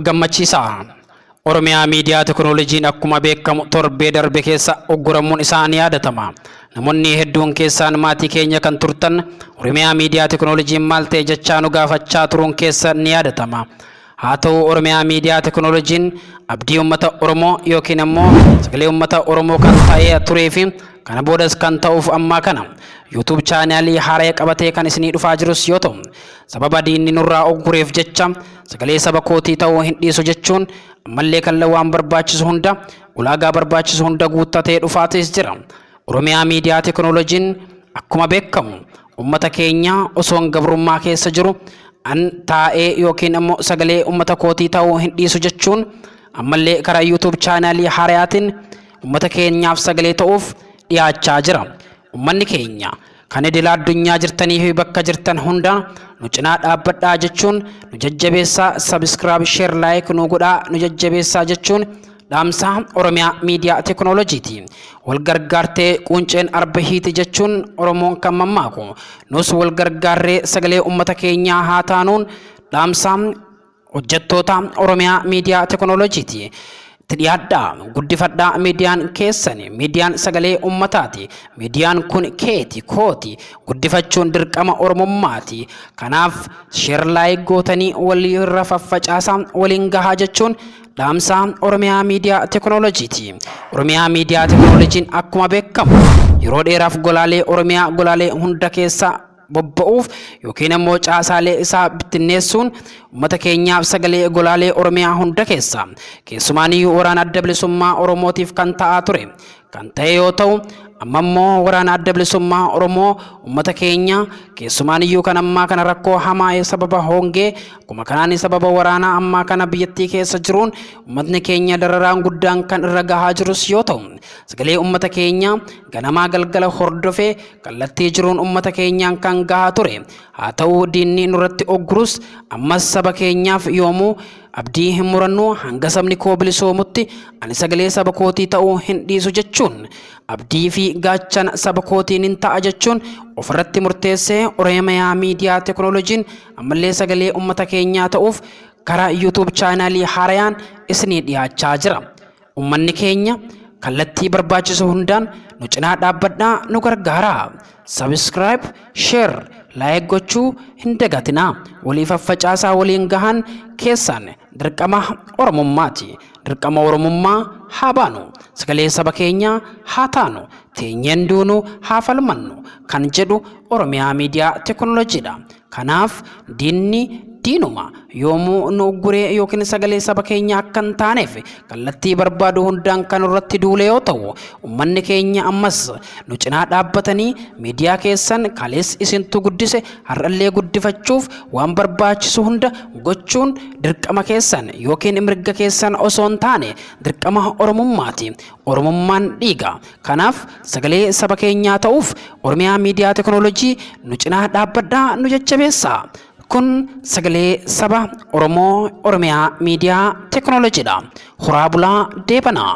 Gammachiisaa. Oromiyaa Miidiyaa Teknooloojiin akkuma beekamu torbee darbe keessa ugguramuun isaa ni yaadatama. Namoonni hedduun keessaan maatii keenya kan turtan Oromiyaa Miidiyaa Teknooloojiin maal ta'e jechaa nu gaafachaa turuun keessa ni yaadatama. Haa ta'u, Oromiyaa Miidiyaa Teknooloojiin abdii uummata Oromoo yookiin ammoo sagalee uummata Oromoo kan ta'ee turee fi kana boodas kan ta'uuf ammaa kana YouTube chaanaalii haaraa qabatee kan isinii dhufaa jirus yoo ta'u, sababa diinni nurraa uggureef jecha sagalee saba kootii ta'uu hin dhiisu jechuun ammallee kan waan barbaachisu hunda, ulaagaa barbaachisu hunda guuttatee dhufaatis jira. Oromiyaa Miidiyaa Teknooloojiin akkuma beekamu uummata keenya osoon gabrummaa keessa jiru an taa'ee yookiin ammoo sagalee uummata kootii ta'uu hin dhiisu jechuun ammallee karaa YouTube chaanaalii haarayaatiin uummata keenyaaf sagalee ta'uuf dhiyaachaa jira. Uummanni keenya kan idila addunyaa jirtanii fi bakka jirtan hunda nu cinaa dhaabbadhaa jechuun nu jajjabeessaa, subscribe, share, like nu godhaa, nu jajjabeessaa jechuun dhaamsa Oromiyaa Miidiyaa Teknooloojiiti. Wal gargaartee quunceen arba hiiti jechuun Oromoon kan mammaaku. Nus wal gargaarree sagalee uummata keenyaa haa taanuun dhaamsa hojjettoota Oromiyaa Miidiyaa Teknooloojiiti. Itti dhiyaadhaa, guddifadhaa. Miidiyaan keessani, miidiyaan sagalee uummataati. Miidiyaan kun keeti, kooti. Guddifachuun dirqama Oromummaati. Kanaaf share, like gootanii walirra faffacaasaa, waliin gahaa jechuun dhaamsa Oromiyaa Miidiyaa Teknooloojiiti. Oromiyaa Miidiyaa Teknooloojiin akkuma beekamu yeroo dheeraaf golaalee Oromiyaa golaalee hunda keessa bobba'uuf yookiin ammoo caasaalee isaa bittinneessuun uummata keenyaaf sagalee golaalee Oromiyaa hunda keessa, keessumaaniyyuu waraana Adda Bilisummaa Oromootiif kan ta'aa ture kan ta'e yoo ta'u, amma immoo waraana Adda Bilisummaa Oromoo uummata keenya keessumaaniyyuu kan ammaa kana rakkoo hamaa sababa hongee, akkuma kanaan sababa waraanaa ammaa kana biyyattii keessa jiruun uummatni keenya dararaan guddaan kan irra gahaa jirus yoo ta'u, sagalee uummata keenya ganamaa galgala hordofee kallattii jiruun uummata keenyaan kan gahaa ture haa ta'u, diinni nurratti oggurus ammas saba keenyaaf yoomuu abdii hin murannu, hanga sabni koo bilisoomutti ani sagalee saba kootii ta'uu hin dhiisu jechuun, abdii fi gaachana saba kootiin hin ta'a jechuun ofirratti murteessee Oromiyaa Miidiyaa Teknooloojiin ammallee sagalee uummata keenyaa ta'uuf karaa YouTube chaanaalii haarayaan isinii dhiyaachaa jira. Uummanni keenya kallattii barbaachisu hundaan nu cinaa dhaabbadhaa, nu gargaaraa. Subscribe, share, like gochuu hin dagatinaa. Walii faffacaasaa, waliin gahan keessaan dirqama Oromummaati. Dirqama Oromummaa haa baanu. Sagalee saba keenyaa haa taanu. Teenyeen duunu haa falmannu kan jedhu Oromiyaa Miidiyaa Teknooloojiidha. Kanaaf diinni diinuma, yoomuu nu ugguree yookiin sagalee saba keenya akka hin taaneef kallattii barbaadu hundaan kan irratti duule yoo ta'u, uummanni keenya ammas nu cinaa dhaabbatanii miidiyaa keessan kalees isintu guddise, har'allee guddifachuuf waan barbaachisu hunda gochuun dirqama keessan yookiin mirga keessan osoo hin taane dirqama Oromummaati. Oromummaan dhiiga. Kanaaf sagalee saba keenyaa ta'uuf Oromiyaa Miidiyaa Teknoolojii nu cinaa dhaabbadhaa, nu jajjabeessaa. Kun sagalee saba Oromoo Oromiyaa Miidiyaa Teknoolojiidha. Horaa bulaa, deebanaa.